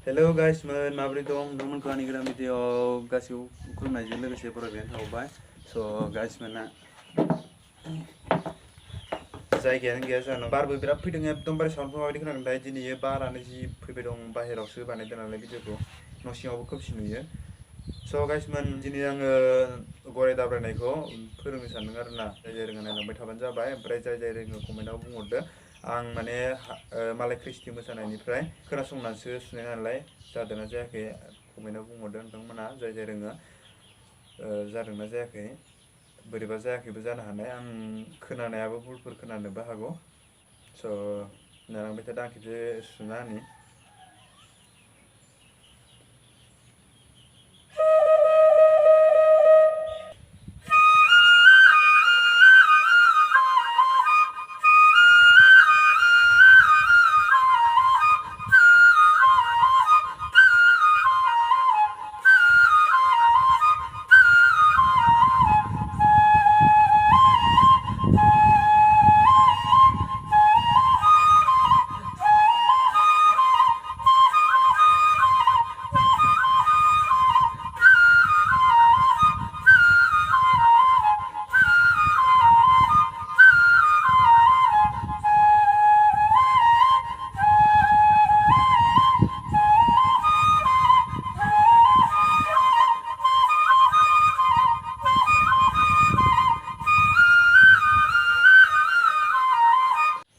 hello guys मोन माबोरै दं नोंथांमोनखौ आंनि गोदान भिडिअ'आव गासिबो खुलुमनायजों लोगोसे बरायनाय थाबाय स' गाइस मोना जायगायानो गैया जाना बारबो बिराद फैदों एकदमबारे साउन्डखौ माबायदि खोनादोंथाय दिनै बारानो जि फैबाय दं बाहेरावसो बानायदों नालाय भिडिअ'खौ न' सिङावबो खोमसि नुयो स' गाइस मोन दिनै आङो गराय दाब्रायनायखौ फोरोंनो सानदों आरोना जाय रोङो नायलांबाय थाबानो जाबाय ओमफ्राय जाय रोङो कमेन्टआव बुंहरदो आं माने मालाय ख्रिस्टि मोसानायनिफ्राय खोनासंनानैसो सुनाय नालाय जादोंना जायाखै कमेन्टआव बुंहरदो नोंथांमोना जाय रोङो जादोंना जायाखै बोरैबा जायाखैबो जानो हानाय आं खोनानायाबो भुलफोर खोनानोबो हागौ स' नायलांबाय थादो आं खेबसे सुना होनि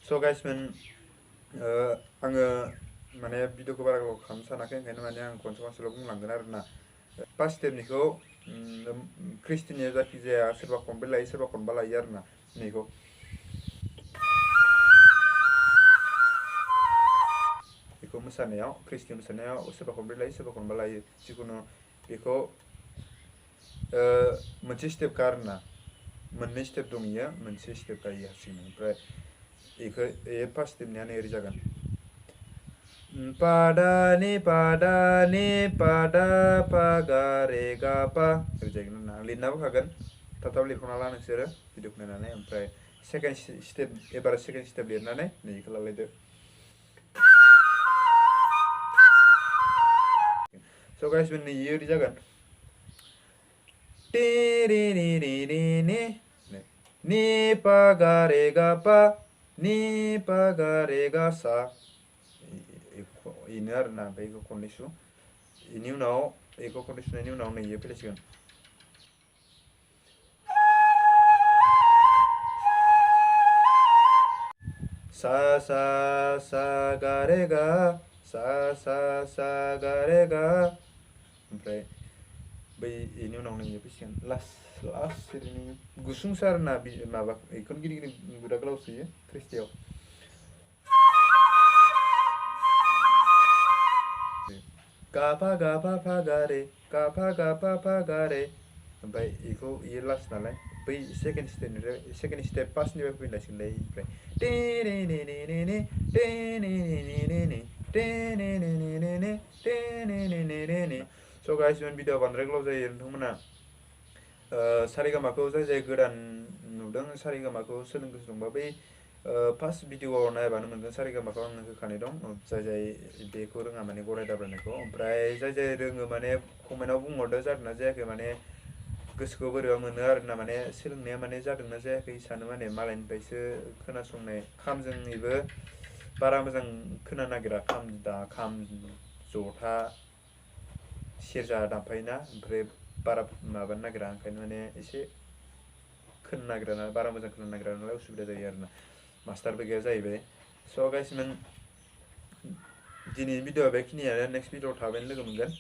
स' गाइस मोन आङो माने भिडिअ'खौ बारा गोबाव खालामनो सानाखै ओंखायनो माने आं खनसेल' बुंलांगोन आरोना फार्स्ट स्टेपनिखौ ख्रिस्टिनिया जायखिजाया सोरबा खनब्रै लायो सोरबा खनबा लायो आरोना नैखौ बेखौ मोसानायाव ख्रिस्टि मोसानायाव सोरबा खनब्रै लायो सोरबा खनबा लायो जिखुनु बेखौ मोनसे स्टेपखा आरोना मोननै स्टेप दं इयो मोनसे स्टेप गायो हारसिंनो ओमफ्राय बेखौ फार्स्ट स्टेपनियानो ओरै जागोन पादा नि पादा पा गा रे गा पा ओरै जाहैगोन आरोना लिरनाबो होखागोन थाब थाब लिरख'ना ला नोंसोरो भिडिअ'खौ नायनानै ओमफ्राय सेकेन्ड स्टेप एबार सेकेन्ड स्टेप लिरनानै नैखौ लालायदो स' गाइस नै इयो ओरै जागोन टे रे रे रे रे ने नि पा गा रे गा पा नि पा गा रे गा सा इनो आरोना ओमफ्राय बेखौ खननैसो बेनि उनाव बेखौ खननै सुनायनि उनाव नै इयो फैलायसिगोन सा सा सा गा रे गा सा सा सा गा रे गा ओमफ्राय बै बेनि उनाव नै इयो फैसिगोन लास्ट ओरैनो गुसुंसो आरोना माबा बेखौनो गिदिर गिदिर बिराद गोलाव सोयो ख्रिस्टियाव गाफा गाफा फा गा रे गाफा गाफा फा गा रे ओमफ्राय बेखौ इयो लास्ट नालाय बै सेकेन्ड स्टेप फार्स्टनिफ्राय फैलायसिगोनलाय ओमफ्राय टे ने ने ने ने ने टे ने ने ने ने ने टे ने ने ने ने ने टे ने ने ने ने ने स' गाइस भिडिअ बांद्राय गोलाव जायो नोंथांमोना सारेगामाखौ जाय गोदान नुदों सारेगामाखौ सोलोंनो गोसो दंबा बै फार्स्ट भिडिअ'आव नायबानो मोनगोन सारेगामाखौ आङो होखानाय दं जाय बेखौ रोङा माने गराय दाब्रायनायखौ ओमफ्राय जाय रोङो माने कमेन्टआव बुंहरदो जादोंना जायाखै माने गोसोखौ बोरैबा मोनो आरोना माने सोलोंनाया माने जादोंना जायाखै सानो माने मालायनिफ्रायसो खोनासंनाय खामजोंनिबो बारा मोजां खोनानो नागिरा खाम जथा सेरजा दामफायोना ओमफ्राय बारा माबानो नागिरा ओंखायनो माने एसे खोनानो नागिरा बारा मोजां खोनानो नागिरा नालाय उसुबिदा जायो आरोना मास्टारबो गैया जाहैबाय स' गाइस दिनैनि भिडिअ'आ बेखिनियानो नेक्स्ट भिडिअ'आव थाबैनो लोगो मोनगोन